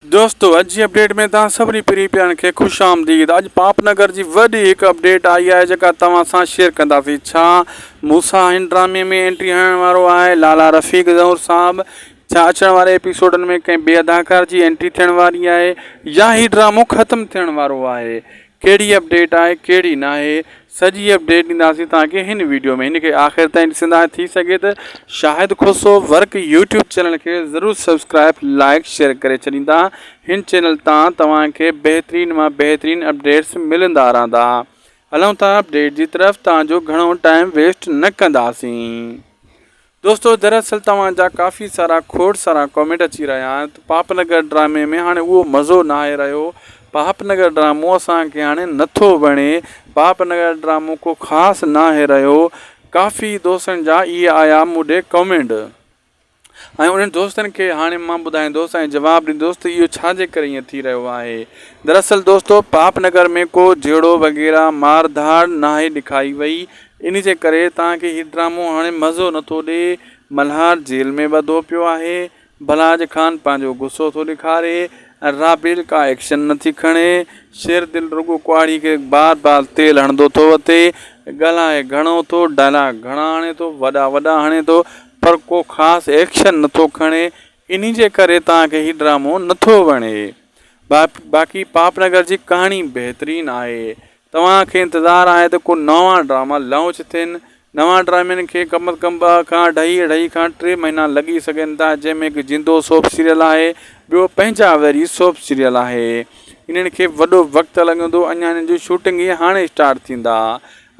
دوستو اڄ جي اپڊيٽ ۾ توهان سڀني پرين پيارن کي خوش آمديد اڄ پاپ نگر جي وڏي هڪ اپڊيٽ آئي آهي جيڪا توهان سان شيئر ڪنداسين ڇا موسيٰ هن ڊرامي ۾ انٽري هڻڻ وارو آهي لالا رفيق زئور صاحب ڇا اچڻ واري ايپيسوڊن ۾ ڪنهن ٻئي اداڪار جي انٽري ٿيڻ واري آهي يا هي ڊرامو ختم ٿيڻ وارو آهي ڪهڙي اپڊيٽ آهي ڪهڙي ناهي سڄي اپڊيٽ ڏينداسين توهان کي هن ويڊيو ۾ هن کي آخر تائين ڏسندا ٿي سگهي ته Shahid Khoso work YouTube channel کي ضرور سبسڪرائب لائڪ شيئر ڪري ڇڏيندا هن چينل تان توهان کي بهترين مان بهترين اپڊيٽس ملندا رهندا هلون ٿا اپڊيٽ جي طرف توهان جو گهڻو ٽائيم ويسٽ نه ڪنداسين. دوستو دراصل توهان جا ڪافي سارا کوڙ سارا ڪامينٽ اچي رهيا آهن ته پاپ نگر ڊرامي ۾ هاڻي اهو مزو ناهي رهيو پاپ نگر ڊرامو اسان کي هاڻي نٿو وڻي پاپ نگر ڊرامو ڪو خاص ناهي رهيو ڪافي دوستن جا اهي آيا مون ڏي ڪامينٽ ۽ انهن دوستن کي هاڻي مان ٻڌائيندوس ۽ جواب ڏيندوس ته اهو ڇا جي ڪري ائين ٿي رهيو آهي دراصل دوستو پاپ نگر ۾ ڪو جهيڙو وغيره مار ڌاڙ ناهي ڏکائي وئي ان جي ڪري توهان کي هي ڊرامو هاڻي مزو نٿو ڏي. ملهار جيل ۾ ٻڌو پيو آهي. بلاج خان پنهنجو غصو ٿو ڏيکاري. رابيل ڪا ايڪشن نٿي کڻي. شير دل رڳو ڪهاڙي کي بار بار تيل هڻندو ٿو وتي. ڳالهائي گهڻو ٿو، ڊائلاگ گهڻا هڻي ٿو، وڏا وڏا هڻي ٿو پر ڪو خاص ايڪشن نٿو کڻي. انهي جي ڪري توهان کي هي ڊرامو نٿو وڻي. باقي پاپ نگر جي ڪهاڻي بهترين آهي. توهان کي انتظار آهي ته ڪو نوان ڊراما لانچ ٿين. نوان ڊرامن کي ڪم از ڪم ٻه کان اڍائي، اڍائي کان ٽي مهينا لڳي سگهن ٿا جنهن ۾ هڪ جندو سوپ سيريل آهي ٻيو پنهنجا وري سوپ سيريل آهي. انهن کي وڏو وقت لڳندو اڃا انهن جون شوٽنگ ئي هاڻي اسٽارٽ ٿيندا.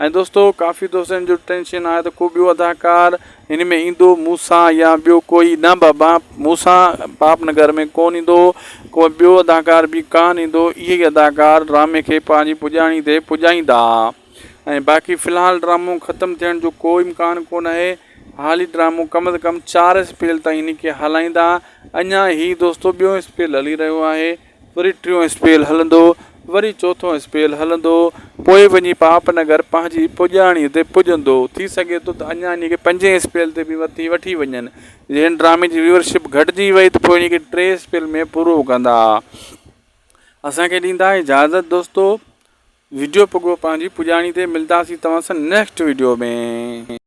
۽ دوستو ڪافي دوستن جو ٽينشن آهي ته ڪو ٻيو اداڪار هن ۾ ايندو موسيٰ يا ٻيو ڪوئي نه بابا موسيٰ پاپ نگر ۾ ڪون ايندو ڪو ٻيو اداڪار به ڪان ايندو اهي ئي اداڪار ڊرامي کي پنهنجي پڄاڻي تي پڄائيندا ۽ باقي في الحال ڊرامو ختم ٿيڻ جو ڪو امڪان ڪون آهي حالي ڊرامو ڪم از ڪم چار اسپيل تائين هن کي هلائيندا اڃا هي دوستو ٻيو اسپيل هلي رهيو آهي وري ٽيون اسپيل هلندو، وري چوٿون اسپيل هلندو، پوء وڃي پاپ نگر پنهنجي پڄاڻيء تي پڄندو. ٿي سگهي ٿو ته اڃا انهيء کي پنجين اسپيل تي به وٿي وٺي وڃن. جي هن ڊرامي جي ويورشپ گهٽجي وئي ته پوء انهيء کي ٽئين اسپيل ۾ پورو ڪندا. اسان کي ڏيندا اجازت دوستو. وڊيو پڳو پنهنجي پڄاڻي تي ملداسين توهان سان نيڪسٽ وڊيو ۾.